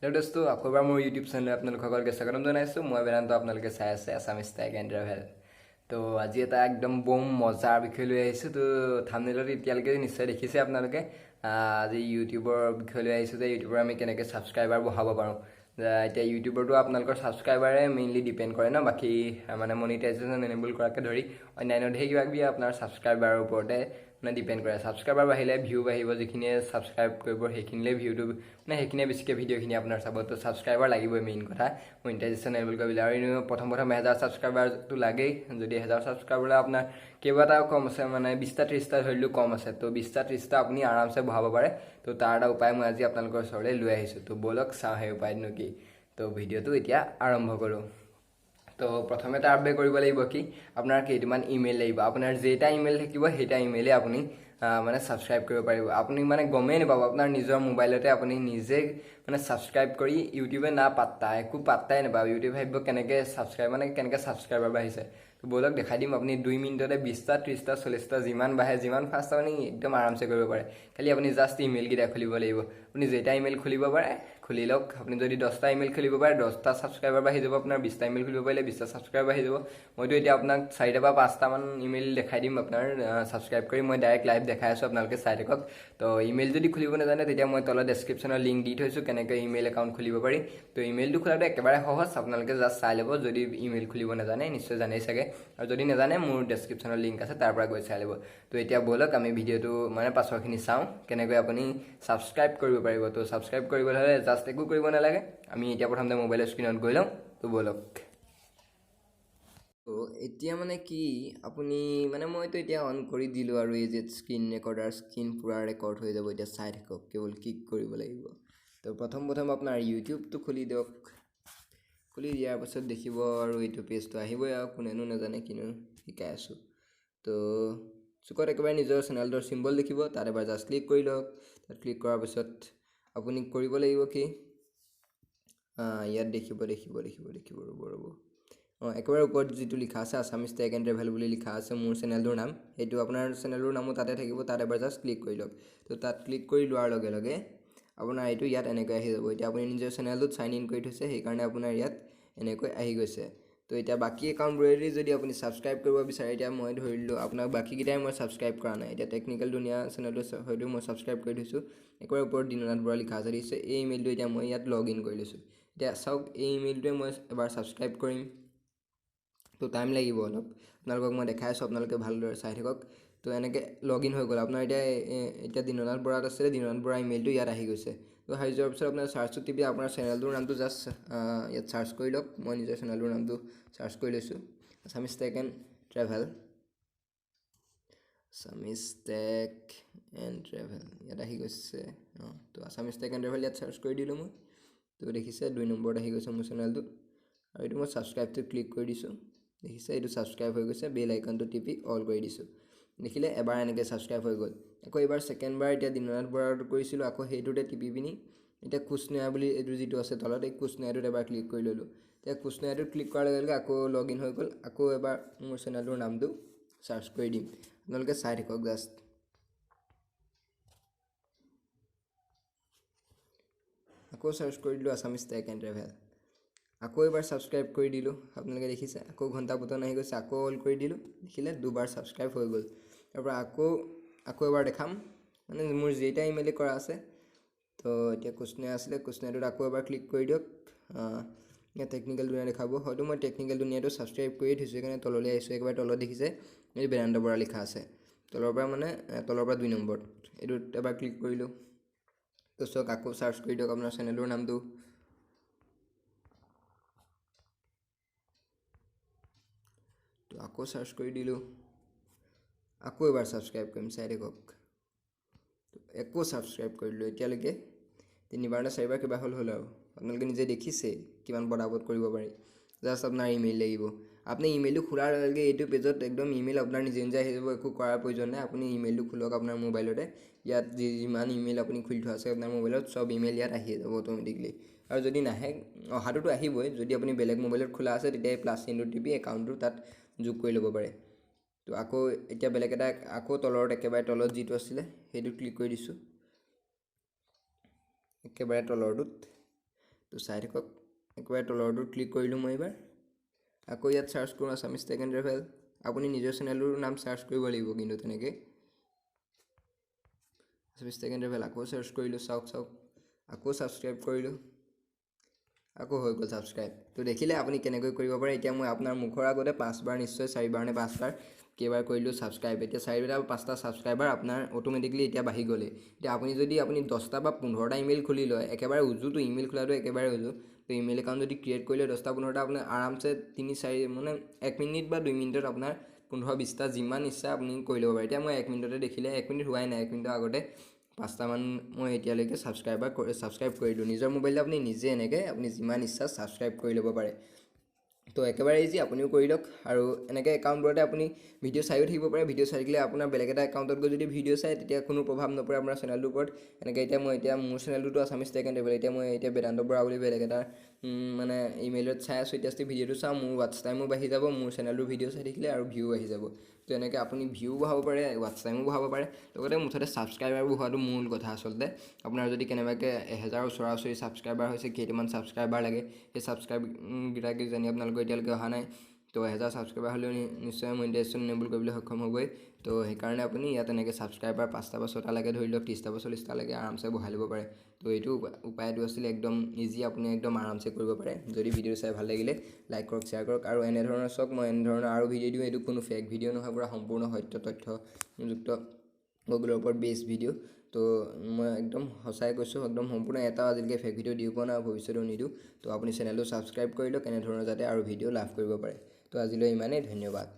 Hello' দোস্ত, আকৌ এবাৰ মোৰ ইউটিউব চেনেলত আপোনালোক সকলোকে স্বাগতম জনাইছোঁ। মই বেদান্ত, আপোনালোকে চাই আছে আছামিজ টেক এণ্ড ট্ৰেভেল। তো আজি এটা একদম বম মজাৰ বিষয় লৈ আহিছোঁ। তো থাম্বনেইলত এতিয়ালৈকে নিশ্চয় দেখিছে আপোনালোকে, আজি ইউটিউবৰ বিষয় লৈ আহিছোঁ যে ইউটিউবৰ আমি কেনেকৈ ছাবস্ক্ৰাইবাৰ বঢ়াব পাৰোঁ। এতিয়া ইউটিউবৰটো আপোনালোকৰ ছাবস্ক্ৰাইবাৰে মেইনলি ডিপেণ্ড কৰে ন, বাকী মানে মনিটাইজেশ্যন এনেবল কৰাকে ধৰি অন্যান্য ঢেৰ কিবা কিবি আপোনাৰ ছাবস্ক্ৰাইবাৰৰ ওপৰতে মানে ডিপেণ্ড কৰে। ছাবস্ক্ৰাইবাৰ বাঢ়িলে ভিউ বাঢ়িব, যিখিনিয়ে ছাবস্ক্ৰাইব কৰিব সেইখিনিলে ভিউটো মানে সেইখিনিয়ে বেছিকৈ ভিডিঅ'খিনি আপোনাৰ চাব। তো ছাবস্ক্ৰাইবাৰ লাগিবই, মেইন কথা মনিটাইজেশ্যন এনেবল কৰিবলৈ। আৰু এনেও প্ৰথম প্ৰথম 1000 ছাবস্ক্ৰাইবাৰটো লাগেই। যদি 1000 ছাবস্ক্ৰাইবাৰলৈ আপোনাৰ কেইবাটাও কম আছে, মানে 20টা 30টা ধৰিলেও কম আছে, তো 20টা 30টা আপুনি আৰামছে বঢ়াব পাৰে। তো তাৰ এটা উপায় মই আজি আপোনালোকৰ ওচৰলৈ লৈ আহিছোঁ। তো ব'লক চাওঁ সেই উপায়নো কি। তো ভিডিঅ'টো এতিয়া আৰম্ভ কৰোঁ। তো প্ৰথমে তাৰ বাবে কৰিব লাগিব কি, আপোনাৰ কেইটামান ইমেইল লাগিব। আপোনাৰ যেইটা ইমেইল থাকিব সেইটা ইমেইলে আপুনি মানে ছাবস্ক্ৰাইব কৰিব পাৰিব। আপুনি মানে গমেই নাপাব, আপোনাৰ নিজৰ মোবাইলতে আপুনি নিজে মানে ছাবস্ক্ৰাইব কৰি ইউটিউবে না পাত্তা, একো পাত্তাই নাপাব। ইউটিউবে ভাবিব কেনেকৈ ছাবস্ক্ৰাইব মানে কেনেকৈ ছাবস্ক্ৰাইবাৰ বাঢ়িছে। তো ব'লক দেখাই দিম, আপুনি 2 মিনিটতে 20টা 30টা 40টা যিমান বাঢ়ে, যিমান ফাষ্ট আপুনি একদম আৰামছে কৰিব পাৰে। খালি আপুনি জাষ্ট ইমেইলকেইটা খুলিব লাগিব। আপুনি যেইটা ইমেইল খুলিব পাৰে খুলি লওক। আপুনি যদি 10টা ইমেইল খুলিব পাৰে 10টা ছাবস্ক্ৰাইবাৰ বাঢ়ি যাব আপোনাৰ, 20টা ইমেইল খুলিব পাৰিলে 20টা ছাবস্ক্ৰাইবাৰ বাঢ়ি যাব। মইতো এতিয়া আপোনাক 4টা বা 5টামান ইমেইল দেখাই দিম আপোনাৰ ছাবস্ক্ৰাইব কৰি। মই ডাইৰেক্ট লাইভ দেখাই আছোঁ, আপোনালোকে চাই থাকক। তো ইমেইল যদি খুলিব নাজানে তেতিয়া মই তলত ডেছক্ৰিপশ্যনৰ লিংক দি থৈছোঁ কেনেকৈ ইমেইল একাউণ্ট খুলিব পাৰি। তো ইমেইলটো খোলাটো একেবাৰে সহজ, আপোনালোকে জাষ্ট চাই ল'ব। যদি ইমেইল খুলিব নাজানে নিশ্চয় জানেই চাগে, আৰু যদি নাজানে মোৰ ডেছক্ৰিপশ্যনৰ লিংক আছে, তাৰ পৰা গৈ চাই ল'ব। তো এতিয়া ব'লক আমি ভিডিঅ'টো মানে পাছৰখিনি চাওঁ কেনেকৈ আপুনি ছাবস্ক্ৰাইব কৰিব পাৰিব। তো ছাবস্ক্ৰাইব কৰিবলৈ হ'লে জাষ্ট একো কৰিব নালাগে, আমি এতিয়া প্ৰথমতে মোবাইলৰ স্ক্ৰীণত গৈ লওঁ। তো ব'লক। তো এতিয়া মানে কি, আপুনি মানে মইতো এতিয়া অন কৰি দিলোঁ আৰু এই যে স্ক্ৰীণ ৰেকৰ্ডাৰ, স্ক্ৰীণ পূৰা ৰেকৰ্ড হৈ যাব। এতিয়া চাই থাকক কেৱল কি কৰিব লাগিব। তো প্ৰথম প্ৰথম আপোনাৰ ইউটিউবটো খুলি দিয়ক। খুলি দিয়াৰ পাছত দেখিব আৰু এইটো পেজটো আহিবই, আৰু কোনেনো নাজানে কিনো শিকাই আছোঁ। তো চুকত একেবাৰে নিজৰ চেনেলটোৰ চিম্বল দেখিব, তাত এবাৰ জাষ্ট ক্লিক কৰি লওক। তাত ক্লিক কৰাৰ পিছত আপুনি কৰিব লাগিব কি, ইয়াত দেখিব দেখিব দেখিব দেখিব ৰ'ব ৰ'ব, একেবাৰে ওপৰত যিটো লিখা আছে আছামিজ টেক এণ্ড ট্ৰেভেল বুলি লিখা আছে মোৰ চেনেলটোৰ নাম, সেইটো আপোনাৰ চেনেলটোৰ নামো তাতে থাকিব। তাত এবাৰ জাষ্ট ক্লিক কৰি লওক। তো তাত ক্লিক কৰি লোৱাৰ লগে লগে আপোনাৰ এইটো ইয়াত এনেকৈ আহি যাব। এতিয়া আপুনি নিজৰ চেনেলটোত চাইন ইন কৰি থৈছে, সেইকাৰণে আপোনাৰ ইয়াত এনেকৈ আহি গৈছে। তো এতিয়া বাকী একাউণ্টবোৰেদি যদি আপুনি ছাবস্ক্ৰাইব কৰিব বিচাৰে, এতিয়া মই ধৰি ললোঁ আপোনাক বাকীকেইটাই মই ছাবস্ক্ৰাইব কৰা নাই। এতিয়া টেকনিকেল দুনীয়া চেনেলটো হয়তো মই ছাবস্ক্ৰাইব কৰি থৈছোঁ, একেবাৰে ওপৰত দীননাথ বৰা লিখা আছে দেখিছে। এই ইমেইলটো এতিয়া মই ইয়াত লগ ইন কৰি লৈছোঁ। এতিয়া চাওক এই ইমেইলটোৱে মই এবাৰ ছাবস্ক্ৰাইব কৰিম। তো টাইম লাগিব অলপ, আপোনালোকক মই দেখাই আছোঁ, আপোনালোকে ভালদৰে চাই থাকক। তো এনেকৈ লগ ইন হৈ গ'ল আপোনাৰ। এতিয়া এতিয়া দীননাথ বৰাত আছিলে, দীননাথ বৰা ইমেইলটো ইয়াত আহি গৈছে। তো আহি যোৱাৰ পিছত আপোনাৰ চাৰ্চটো টিপি আপোনাৰ চেনেলটোৰ নামটো জাষ্ট ইয়াত চাৰ্চ কৰি লওক। মই নিজৰ চেনেলটোৰ নামটো চাৰ্চ কৰি লৈছোঁ, Assamese tech and travel, Assamese tech and travel ইয়াত আহি গৈছে। তো আছামিজ টেক এণ্ড ট্ৰেভেল ইয়াত চাৰ্চ কৰি দিলোঁ মই। তো দেখিছে 2 নম্বৰত আহি গৈছে মোৰ চেনেলটো, আৰু এইটো মই ছাবস্ক্ৰাইবটো ক্লিক কৰি দিছোঁ। দেখিছে এইটো ছাবস্ক্ৰাইব হৈ গৈছে, বেল আইকনটো টিপি অল কৰি দিছোঁ। দেখিলে এবাৰ এনেকৈ ছাবস্ক্ৰাইব হৈ গ'ল। আকৌ এইবাৰ ছেকেণ্ডবাৰ এতিয়া দীননাথ বৰাটো কৰিছিলোঁ, আকৌ সেইটোতে টিপি পিনি এতিয়া কোচনয়া বুলি এইটো যিটো আছে তলত, এই কোচনয়াটোত এবাৰ ক্লিক কৰি ল'লোঁ। এতিয়া কোচনয়াটোত ক্লিক কৰাৰ লগে লগে আকৌ লগ ইন হৈ গ'ল। আকৌ এবাৰ মোৰ চেনেলটোৰ নামটো চাৰ্চ কৰি দিম, আপোনালোকে চাই থাকক জাষ্ট। আকৌ চাৰ্চ কৰি দিলোঁ আছামিজ টেক এণ্ড ট্ৰেভেল, আকৌ এবাৰ ছাবস্ক্ৰাইব কৰি দিলোঁ। আপোনালোকে দেখিছে আকৌ ঘণ্টা বুটন আহি গৈছে, আকৌ অল কৰি দিলোঁ। দেখিলে দুবাৰ ছাবস্ক্ৰাইব হৈ গ'ল। তাৰপৰা আকৌ এবাৰ দেখাম, মানে মোৰ যেইটা ইমেইলে কৰা আছে। তো এতিয়া কোচনয়া আছিলে, কোচনয়াটোত আকৌ এবাৰ ক্লিক কৰি দিয়ক। ইয়াত টেকনিকেল দুনীয়া দেখাব, হয়তো মই টেকনিকেল দুনীয়াটো ছাবস্ক্ৰাইব কৰিয়ে থৈছোঁ, সেইকাৰণে তললৈ আহিছোঁ। একেবাৰে তলত দেখিছে এই বেদান্ত বৰা লিখা আছে, তলৰ পৰা মানে তলৰ পৰা 2 নম্বৰত এইটোত এবাৰ ক্লিক কৰিলোঁ। তো চাওক আকৌ চাৰ্চ কৰি দিয়ক আপোনাৰ চেনেলটোৰ নামটো। তো আকৌ চাৰ্চ কৰি দিলোঁ, আকৌ এবাৰ ছাবস্ক্ৰাইব কৰিম, চাই থাকক। একো ছাবস্ক্ৰাইব কৰি দিলোঁ। এতিয়ালৈকে 3বাৰ নে 4বাৰ কিবা হ'ল আৰু আপোনালোকে নিজে দেখিছে কিমান পটাপট কৰিব পাৰি। জাষ্ট আপোনাৰ ইমেইল লাগিব। আপুনি ইমেইলটো খোলাৰ লগে লগে এইটো পেজত একদম ইমেইল আপোনাৰ নিজে নিজে আহি যাব, একো কৰাৰ প্ৰয়োজন নাই। আপুনি ইমেইলটো খোলক আপোনাৰ মোবাইলতে, ইয়াত যিমান ইমেইল আপুনি খুলি থোৱা আছে আপোনাৰ মোবাইলত, চব ইমেইল ইয়াত আহি যাব অট'মেটিকলি। আৰু যদি নাহে, অহাটোতো আহিবই, যদি আপুনি বেলেগ মোবাইলত খোলা আছে তেতিয়া এই প্লাছ চিনটো টিপি একাউণ্টটো তাত যোগ কৰি ল'ব পাৰে। তো আকৌ এতিয়া বেলেগ এটা, আকৌ তলত একেবাৰে তলত যিটো আছিলে সেইটো ক্লিক কৰি দিছোঁ, একেবাৰে তলৰটোত। তো চাই থাকক, একেবাৰে তলৰটোত ক্লিক কৰিলোঁ মই। এইবাৰ আকৌ ইয়াত চাৰ্চ কৰোঁ আছামিজ টেক এণ্ড ট্ৰেভেল। আপুনি নিজৰ চেনেলটোৰ নাম চাৰ্চ কৰিব লাগিব কিন্তু তেনেকৈ। আছামিজ টেক এণ্ড ট্ৰেভেল আকৌ চাৰ্চ কৰিলোঁ, চাওক চাওক, আকৌ ছাবস্ক্ৰাইব কৰিলোঁ, আকৌ হৈ গ'ল ছাবস্ক্ৰাইব। তো দেখিলে আপুনি কেনেকৈ কৰিব পাৰে। এতিয়া মই আপোনাৰ মুখৰ আগতে 5বাৰ, নিশ্চয় 4বাৰ নে 5বাৰ কেইবাৰ কৰিলোঁ ছাবস্ক্ৰাইব। এতিয়া 4টা 5টা ছাবস্ক্ৰাইবাৰ আপোনাৰ অট'মেটিকলি এতিয়া বাঢ়ি গ'লেই। এতিয়া আপুনি যদি 10টা বা 15টা ইমেইল খুলি লয়, একেবাৰে উজুটো, ইমেইল খোলাটো একেবাৰে উজু। তো ইমেইল একাউণ্ট যদি ক্ৰিয়েট কৰি লয় 10টা 15টা, আপোনাৰ আৰামছে 3 4 মানে 1 মিনিট বা 2 মিনিটত আপোনাৰ 15 20টা যিমান ইচ্ছা আপুনি কৰি ল'ব পাৰে। এতিয়া মই 1 মিনিটতে দেখিলে, 1 মিনিট হোৱাই নাই, 1 মিনিটৰ আগতে 5টামান মই এতিয়ালৈকে ছাবস্ক্ৰাইব কৰিলোঁ। নিজৰ মোবাইলতে আপুনি নিজে এনেকৈ আপুনি যিমান ইচ্ছা ছাবস্ক্ৰাইব কৰি ল'ব পাৰে। তো একেবাৰে ইজি, আপুনিও কৰি লওক। আৰু এনেকৈ একাউণ্টবোৰতে আপুনি ভিডিঅ' চায়ো থাকিব পাৰে। ভিডিঅ' চাই থাকিলে আপোনাৰ বেলেগ এটা একাউণ্টত গৈ যদি ভিডিঅ' চায়, তেতিয়া কোনো প্ৰভাৱ নপৰে আপোনাৰ চেনেলটোৰ ওপৰত। এনেকৈ এতিয়া মই এতিয়া মোৰ চেনেলটোতো আছামিজ টেক এণ্ড ট্ৰেভেল, এতিয়া মই এতিয়া বেদান্ত বৰা বুলি বেলেগ এটা মানে ইমেইলত চাই আছোঁ। এতিয়া যদি ভিডিঅ'টো চাওঁ, মোৰ ৱাটচ টাইমো বাঢ়ি যাব, মোৰ চেনেলটোৰ ভিডিঅ' চাই থাকিলে আৰু ভিউ বাঢ়ি যাব। তো এনেকৈ আপুনি ভিউ বঢ়াব পাৰে, ৱাটচ টাইমো বঢ়াব পাৰে, লগতে মুঠতে ছাবস্ক্ৰাইবাৰ বঢ়োৱাটো মূল কথা। আচলতে আপোনাৰ যদি কেনেবাকৈ 1000 ওচৰা ওচৰি ছাবস্ক্ৰাইবাৰ হৈছে, কেইটামান ছাবস্ক্ৰাইবাৰ লাগে, সেই ছাবস্ক্ৰাইবকেইটা কিজানি আপোনালোকৰ এতিয়ালৈকে অহা নাই। তো 1000 ছাবস্ক্ৰাইবাৰ হ'লেও নিশ্চয় মনিটাইজেশ্যন এনেবল কৰিবলৈ সক্ষম হ'বই। তো সেইকাৰণে আপুনি ইয়াত এনেকৈ ছাবস্ক্ৰাইবাৰ 5টা বা 6টা লাগে, ধৰি লওক 30টা বা 40টা লাগে, আৰামছে বঢ়াই ল'ব পাৰে। তো এইটো উপায়টো আছিলে একদম ইজি, আপুনি একদম আৰামছে কৰিব পাৰে। যদি ভিডিঅ' চাই ভাল লাগিলে লাইক কৰক, শ্বেয়াৰ কৰক, আৰু এনেধৰণৰ চাওক, মই এনেধৰণৰ আৰু ভিডিঅ' দিওঁ। এইটো কোনো ফেক ভিডিঅ' নহয়, পূৰা সম্পূৰ্ণ সত্য তথ্যযুক্ত গুগলৰ ওপৰত বেছ ভিডিঅ'। তো মই একদম সঁচাই কৈছোঁ, একদম সম্পূৰ্ণ এটাও আজিলৈকে ফেক ভিডিঅ' দি পোৱা নাই, ভৱিষ্যতেও নিদিওঁ। তো আপুনি চেনেলটো ছাবস্ক্ৰাইব কৰি লওক, এনেধৰণৰ যাতে আৰু ভিডিঅ' লাভ কৰিব পাৰে। তো আজিলৈ ইমানেই, ধন্যবাদ।